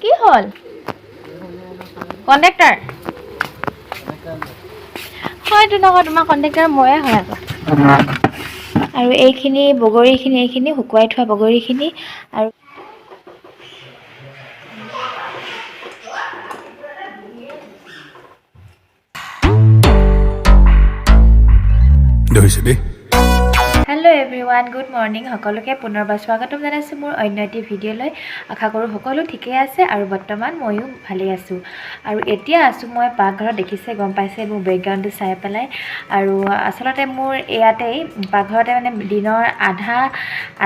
কি হ'ল? কণ্ডাক্টৰ হয়তো নহয়, তোমাৰ কণ্ডাক্টৰ ময়ে হয় আকৌ। আৰু এইখিনি বগৰীখিনি, এইখিনি শুকুৱাই থোৱা বগৰীখিনি। আৰু ধৰিছে দেই। Hello' everyone, good morning. সকলোকে পুনৰবাৰ স্বাগতম জনাইছোঁ মোৰ অন্য এটি ভিডিঅ'লৈ। আশা কৰোঁ সকলো ঠিকেই আছে আৰু বৰ্তমান ময়ো ভালেই আছোঁ। আৰু এতিয়া আছোঁ মই পাকঘৰত, দেখিছে, গম পাইছে মোৰ বেকগ্ৰাউণ্ডটো চাই পেলাই। আৰু আচলতে মোৰ ইয়াতেই পাকঘৰতে মানে দিনৰ আধা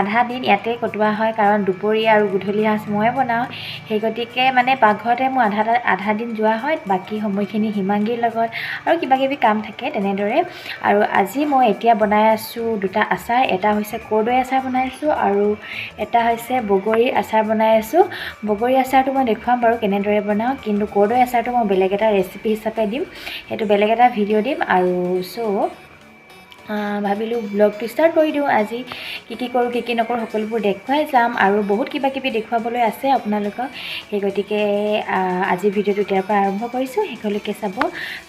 আধা দিন ইয়াতেই কটোৱা হয়, কাৰণ দুপৰীয়া আৰু গধূলি সাঁজ ময়ে বনাওঁ। সেই গতিকে মানে পাকঘৰতে মোৰ আধা আধা দিন যোৱা হয়, বাকী সময়খিনি হিমাংগীৰ লগত আৰু কিবা কিবি কাম থাকে তেনেদৰে। আৰু আজি মই এতিয়া বনাই আছোঁ দুটা আচাৰ। এটা হৈছে কৰ্দৈ আচাৰ বনাইছোঁ আৰু এটা হৈছে বগৰীৰ আচাৰ বনাই আছোঁ। বগৰী আচাৰটো মই দেখুৱাম বাৰু কেনেদৰে বনাওঁ, কিন্তু কৰ্দৈ আচাৰটো মই বেলেগ এটা ৰেচিপি হিচাপে দিম, সেইটো বেলেগ এটা ভিডিঅ' দিম। আৰু চ' ভাবিলোঁ ব্লগটো ষ্টাৰ্ট কৰি দিওঁ। আজি কি কি কৰোঁ, কি কি নকৰোঁ, সকলোবোৰ দেখুৱাই যাম আৰু বহুত কিবা কিবি দেখুৱাবলৈ আছে আপোনালোকক। সেই গতিকে আজি ভিডিঅ'টো এতিয়াৰ পৰা আৰম্ভ কৰিছোঁ, শেষলৈকে চাব।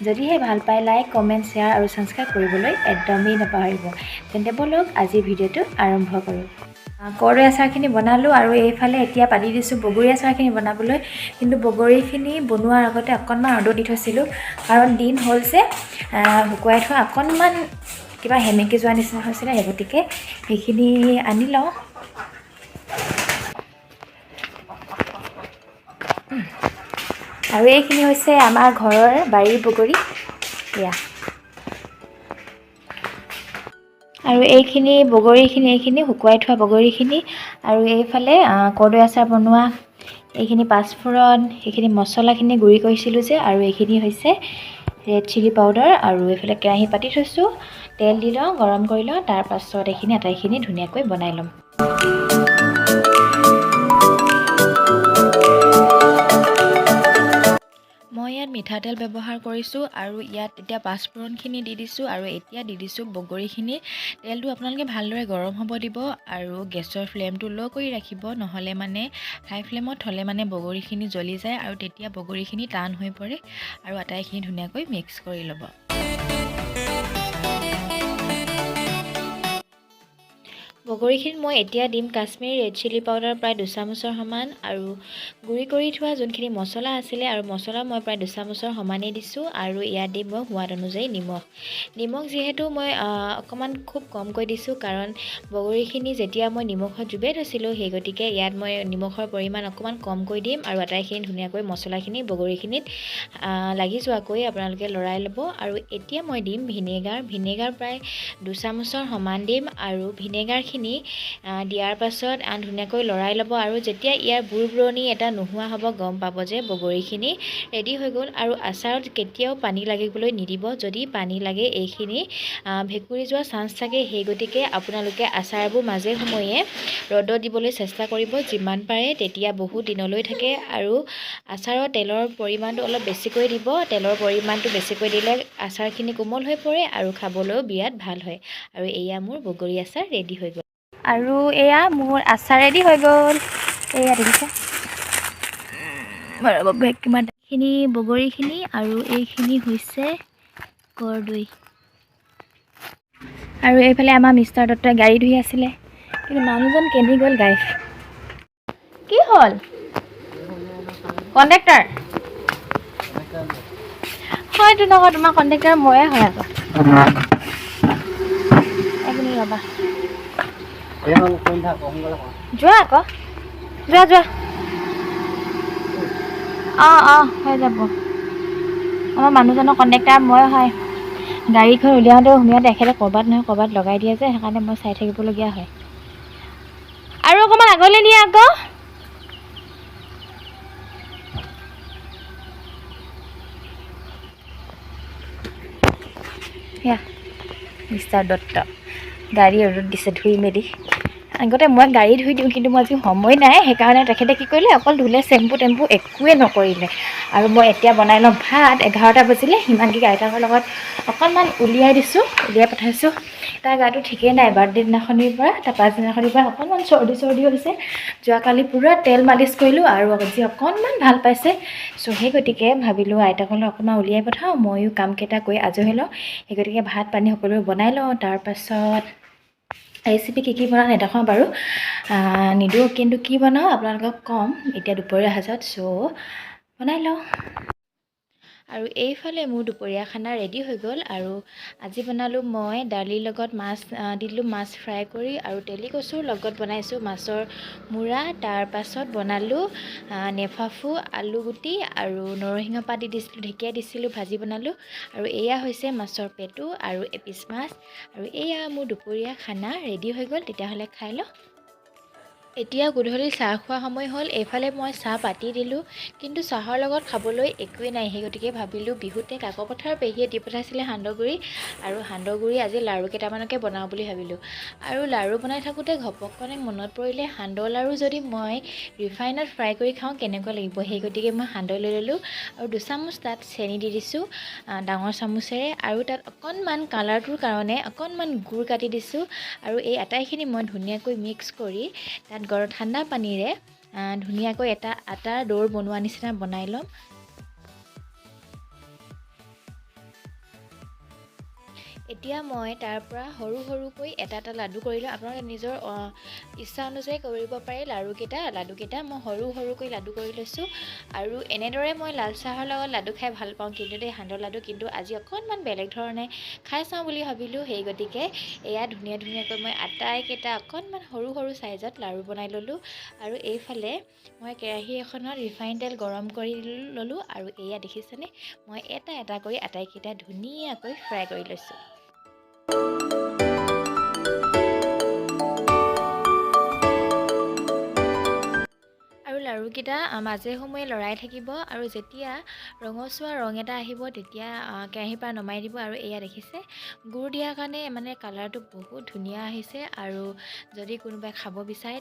যদিহে ভাল পায়, লাইক, কমেণ্ট, শ্বেয়াৰ আৰু ছাবস্ক্ৰাইব কৰিবলৈ একদমেই নাপাহৰিব। তেন্তে ব'লক, আজি ভিডিঅ'টো আৰম্ভ কৰোঁ। কৰ্দৈ আচাৰখিনি বনালোঁ আৰু এইফালে এতিয়া পাতি দিছোঁ বগৰী আচাৰখিনি বনাবলৈ। কিন্তু বগৰীখিনি বনোৱাৰ আগতে অকণমান ৰ'দত দি থৈছিলোঁ, কাৰণ দিন হ'ল যে শুকুৱাই থোৱা, অকণমান কিবা সেমেকি যোৱা নিচিনা হৈছিলে। সেই গতিকে সেইখিনি আনি লওঁ। আৰু এইখিনি হৈছে আমাৰ ঘৰৰ বাৰীৰ বগৰী এয়া। আৰু এইখিনি বগৰীখিনি, এইখিনি শুকুৱাই থোৱা বগৰীখিনি। আৰু এইফালে কৰ্দৈ আচাৰ বনোৱা এইখিনি পাঁচফোৰণ, সেইখিনি মছলাখিনি গুড়ি কৰিছিলোঁ যে, আৰু এইখিনি হৈছে ৰেড চিলি পাউডাৰ। আৰু এইফালে কেৰাহী পাতি থৈছোঁ, তেল দি লওঁ, গৰম কৰি লওঁ, তাৰপাছত এইখিনি আটাইখিনি ধুনীয়াকৈ বনাই ল'ম। মই ইয়াত মিঠাতেল ব্যৱহাৰ কৰিছোঁ আৰু ইয়াত এতিয়া পাঁচফোৰণখিনি দি দিছোঁ আৰু এতিয়া দি দিছোঁ বগৰীখিনি। তেলটো আপোনালোকে ভালদৰে গৰম হ'ব দিব আৰু গেছৰ ফ্লেমটো ল' কৰি ৰাখিব, নহ'লে মানে হাই ফ্লেমত থ'লে মানে বগৰীখিনি জ্বলি যায় আৰু তেতিয়া বগৰীখিনি টান হৈ পৰে। আৰু আটাইখিনি ধুনীয়াকৈ মিক্স কৰি ল'ব। বগৰীখিনিত মই এতিয়া দিম কাশ্মীৰী ৰেড চিলি পাউডাৰ প্ৰায় 2 চামুচৰ সমান আৰু গুড়ি কৰি থোৱা যোনখিনি মছলা আছিলে আৰু মছলা মই প্ৰায় 2 চামুচৰ সমানেই দিছোঁ। আৰু ইয়াত দিম মই সোৱাদ অনুযায়ী নিমখ। নিমখ যিহেতু মই অকণমান খুব কমকৈ দিছোঁ, কাৰণ বগৰীখিনি যেতিয়া মই নিমখত জুবিয়াই থৈছিলোঁ, সেই গতিকে ইয়াত মই নিমখৰ পৰিমাণ অকণমান কমকৈ দিম। আৰু আটাইখিনি ধুনীয়াকৈ মছলাখিনি বগৰীখিনিত লাগি যোৱাকৈ আপোনালোকে লৰাই ল'ব। আৰু এতিয়া মই দিম ভিনেগাৰ। ভিনেগাৰ প্ৰায় 2 চামুচৰ সমান দিম। আৰু ভিনেগাৰখিনি দিয়াৰ পাছত ধুনীয়াকৈ লৰাই ল'ব আৰু যেতিয়া ইয়াৰ বুৰবুৰণি এটা নোহোৱা হ'ব, গম পাব যে বগৰীখিনি ৰেডি হৈ গ'ল। আৰু আচাৰত কেতিয়াও পানী লাগিবলৈ নিদিব। যদি পানী লাগে, এইখিনি ভেঁকুৰি যোৱাৰ চান্স থাকে। সেই গতিকে আপোনালোকে আচাৰবোৰ মাজে সময়ে ৰ'দত দিবলৈ চেষ্টা কৰিব যিমান পাৰে, তেতিয়া বহুত দিনলৈ থাকে। আৰু আচাৰৰ তেলৰ পৰিমাণটো অলপ বেছিকৈ দিব। তেলৰ পৰিমাণটো বেছিকৈ দিলে আচাৰখিনি কোমল হৈ পৰে আৰু খাবলৈও বিৰাট ভাল হয়। আৰু এয়া মোৰ বগৰী আচাৰ ৰেডি হৈ গ'ল। আৰু এয়া মোৰ আচাৰ ৰেডি হৈ গ'ল। এয়া দেখিছে কিমানখিনি বগৰীখিনি আৰু এইখিনি হৈছে কৰ্দৈ। আৰু এইফালে আমাৰ মিষ্টাৰ দত্তই গাড়ী ধুই আছিলে, কিন্তু মানুহজন কেনি গ'ল গাইফ। কি হ'ল? কণ্ডাক্টৰ হয়তো নহয়, তোমাৰ কণ্ডাক্টৰ ময়ে হয় আকৌ। এক মিনিট ৰ'বা। যোৱা আকৌ, যোৱা যোৱা। অঁ অঁ হৈ যাব। আমাৰ মানুহজনৰ কণ্ডাক্টাৰ মই হয়। গাড়ীখন উলিয়াওঁতে সুমিয়াওঁতে এখেতে ক'ৰবাত নহয় ক'ৰবাত লগাই দিয়ে যে, সেইকাৰণে মই চাই থাকিবলগীয়া হয়। আৰু অকণমান আগলৈ নিয়া আকৌ। সেয়া মিষ্টাৰ দত্ত, গাড়ী ৰ'দত দিছে ধুই মেলি। আগতে মই গাড়ী ধুই দিওঁ, কিন্তু মই আজি সময় নাই, সেইকাৰণে তেখেতে কি কৰিলে অকল ধুলে, চেম্পু টেম্পু একোৱে নকৰিলে। আৰু মই এতিয়া বনাই লওঁ ভাত। 11টা বাজিলে। হিমাংগীক আইতাকৰ লগত অকণমান উলিয়াই দিছোঁ, উলিয়াই পঠাইছোঁ। তাৰ গাটো ঠিকেই নাই, বাৰ্থডে দিনাখনিৰ পৰা তাৰ পাছদিনাখনিৰ পৰা অকণমান চৰ্দি চৰ্দি হৈছে। যোৱাকালি পূৰা তেল মালিচ কৰিলোঁ আৰু আজি অকণমান ভাল পাইছে। চ' সেই গতিকে ভাবিলোঁ আইতাকলৈ অকণমান উলিয়াই পঠাওঁ, ময়ো কামকেইটা কৰি আজৰি হৈ লওঁ। সেই গতিকে ভাত পানী সকলো বনাই লওঁ। তাৰপাছত ৰেচিপি কি কি বনাওঁ নেদেখাওঁ বাৰু, নিদিওঁ, কিন্তু কি বনাওঁ আপোনালোকক ক'ম এতিয়া দুপৰীয়া সাজত। চ' বনাই লওঁ। আৰু এইফালে মোৰ দুপৰীয়া খানা ৰেডি হৈ গ'ল। আৰু আজি বনালোঁ মই দালিৰ লগত মাছ দিলোঁ, মাছ ফ্ৰাই কৰি, আৰু তেলি কচুৰ লগত বনাইছোঁ মাছৰ মূৰা। তাৰপাছত বনালোঁ নেফাফু আলুগুটি আৰু নৰসিংহ পাত দি দিছিলোঁ, ঢেকীয়া দিছিলোঁ, ভাজি বনালোঁ। আৰু এয়া হৈছে মাছৰ পেটু আৰু এপিচ মাছ। আৰু এয়া মোৰ দুপৰীয়া খানা ৰেডি হৈ গ'ল। তেতিয়াহ'লে খাই লওঁ। এতিয়া গধূলি চাহ খোৱা সময় হ'ল। এইফালে মই চাহ পাতি দিলোঁ, কিন্তু চাহৰ লগত খাবলৈ একোৱেই নাই। সেই গতিকে ভাবিলোঁ বিহুতে কাকপথাৰ পেহীয়ে দি পঠাইছিলে সান্দহগুড়ি, আৰু সান্দহগুড়ি আজি লাড়ু কেইটামানকে বনাওঁ বুলি ভাবিলোঁ। আৰু লাড়ু বনাই থাকোঁতে ঘপকনে মনত পৰিলে, সান্দহ লাড়ু যদি মই ৰিফাইনত ফ্ৰাই কৰি খাওঁ কেনেকুৱা লাগিব। সেই গতিকে মই সান্দহ লৈ ল'লোঁ আৰু দুচামুচ তাত চেনি দি দিছোঁ ডাঙৰ চামুচেৰে, আৰু তাত অকণমান কালাৰটোৰ কাৰণে অকণমান গুড় কাটি দিছোঁ। আৰু এই আটাইখিনি মই ধুনীয়াকৈ মিক্স কৰি তাত গৰম ঠাণ্ডা পানীৰে ধুনীয়াকৈ এটা আটাৰ দৌৰ বনোৱা নিচিনা বনাই ল'ম। এতিয়া মই তাৰ পৰা সৰু সৰুকৈ এটা এটা লাডু কৰি লওঁ। আপোনালোকে নিজৰ ইচ্ছা অনুযায়ী কৰিব পাৰে লাডুকেইটা। মই সৰু সৰুকৈ লাডু কৰি লৈছোঁ। আৰু এনেদৰে মই লাল চাহৰ লগত লাডু খাই ভাল পাওঁ, কিন্তু দেই সান্দহ লাডু, কিন্তু আজি অকণমান বেলেগ ধৰণে খাই চাওঁ বুলি ভাবিলোঁ। সেই গতিকে এয়া ধুনীয়া ধুনীয়াকৈ মই আটাইকেইটা অকণমান সৰু সৰু চাইজত লাড়ু বনাই ল'লোঁ। আৰু এইফালে মই কেৰাহী এখনত ৰিফাইন তেল গৰম কৰি ল'লোঁ। আৰু এয়া দেখিছেনে, মই এটা এটা কৰি আটাইকেইটা ধুনীয়াকৈ ফ্ৰাই কৰি লৈছোঁ। আৰু লাড়ুকেইটা মাজে সময়ে লৰাই থাকিব, আৰু যেতিয়া ৰঙচুৱা ৰং এটা আহিব তেতিয়া কেৰাহীৰ পৰা নমাই দিব। আৰু এয়া দেখিছে, গুড় দিয়াৰ কাৰণে মানে কালাৰটো বহুত ধুনীয়া আহিছে। আৰু যদি কোনোবাই খাব বিচাৰে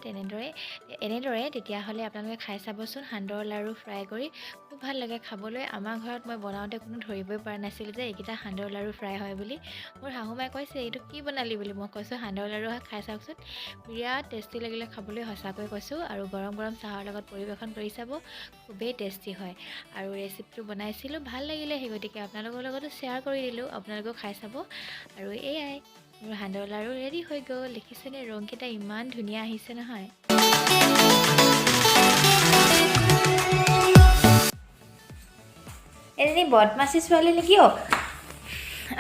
এনেদৰে তেতিয়াহ'লে আপোনালোকে খাই চাবচোন সান্দহৰ লাড়ু ফ্ৰাই কৰি, খুব ভাল লাগে খাবলৈ। আমাৰ ঘৰত মই বনাওঁতে কোনো ধৰিবই পৰা নাছিল যে এইকেইটা সান্দহৰ লাড়ু ফ্ৰাই হয় বুলি। মোৰ শাহুমাই কৈছে এইটো কি বনালি বুলি, মই কৈছোঁ সান্দহৰ লাড়ু খাই চাওকচোন, বিৰাট টেষ্টি লাগিলে খাবলৈ, সঁচাকৈ কৈছোঁ। আৰু গৰম গৰম চাহৰ লগত পৰিৱেশন কৰি চাব, খুবেই টেষ্টি হয়। আৰু ৰেচিপিটো বনাইছিলোঁ, ভাল লাগিলে, সেই গতিকে আপোনালোকৰ লগতো শ্বেয়াৰ কৰি দিলোঁ, আপোনালোকেও খাই চাব। আৰু এয়াই মোৰ সান্দহৰ লাড়ু ৰেডি হৈ গ'ল। দেখিছেনে ৰংকেইটা ইমান ধুনীয়া আহিছে নহয়। এজনী বদমাচী ছোৱালী নেকি অ'?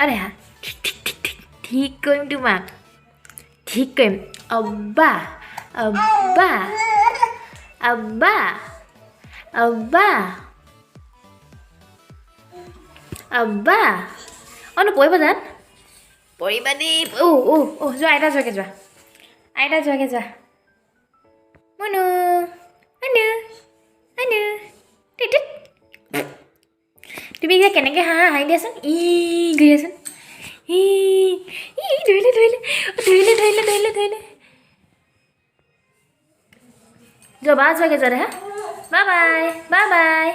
আৰে হা, ঠিক ঠিক ঠিক ঠিক ঠিক কৰিম তোমাক, ঠিক কৰিম। অব্বা অব্বা আব্বা আব্বা আব্বা। অঁ নপৰিবা জান, পৰিবা দেই। অ' অ' অ' যোৱা আইতা যোৱাকৈ যোৱা, আইতা যোৱাকৈ যোৱা। মনু মনু মনু টিটিত। তুমি এতিয়া কেনেকৈ হাঁহা হাঁহি দিয়াচোন, ই গৈ দিয়াচোন, ই ই ধৰিলে ধৰিলে ধৰিলে ধৰিলে ধৰিলে ধৰিলে। যোৱা বা যোৱাকৈ যোৱা দেহা। Bye bye bye bye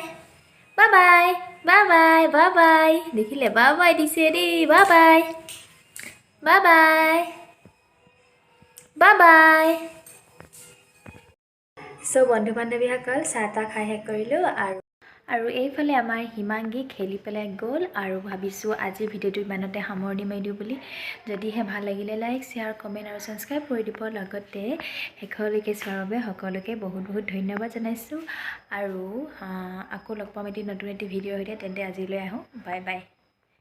bye bye bye bye bye bye. দেখিলে বাই বাই দিছে দেই, bye bye bye bye bye bye. So বন্ধু বান্ধৱীসকল, চাহ তাহ খাই শেষ কৰিলোঁ। আৰু এইফালে আমাৰ হিমাংগী খেলি পেলাই গ'ল। আৰু ভাবিছোঁ আজিৰ ভিডিঅ'টো ইমানতে সামৰণি মাৰি দিওঁ বুলি। যদিহে ভাল লাগিলে লাইক, শ্বেয়াৰ, কমেণ্ট আৰু ছাবস্ক্ৰাইব কৰি দিব। লগতে শেষলৈকে চোৱাৰ বাবে সকলোকে বহুত বহুত ধন্যবাদ জনাইছোঁ। আৰু আকৌ লগ পাম এটি নতুন এটি ভিডিঅ'ৰ সৈতে। তেন্তে আজিলৈ আহোঁ, বাই বাই।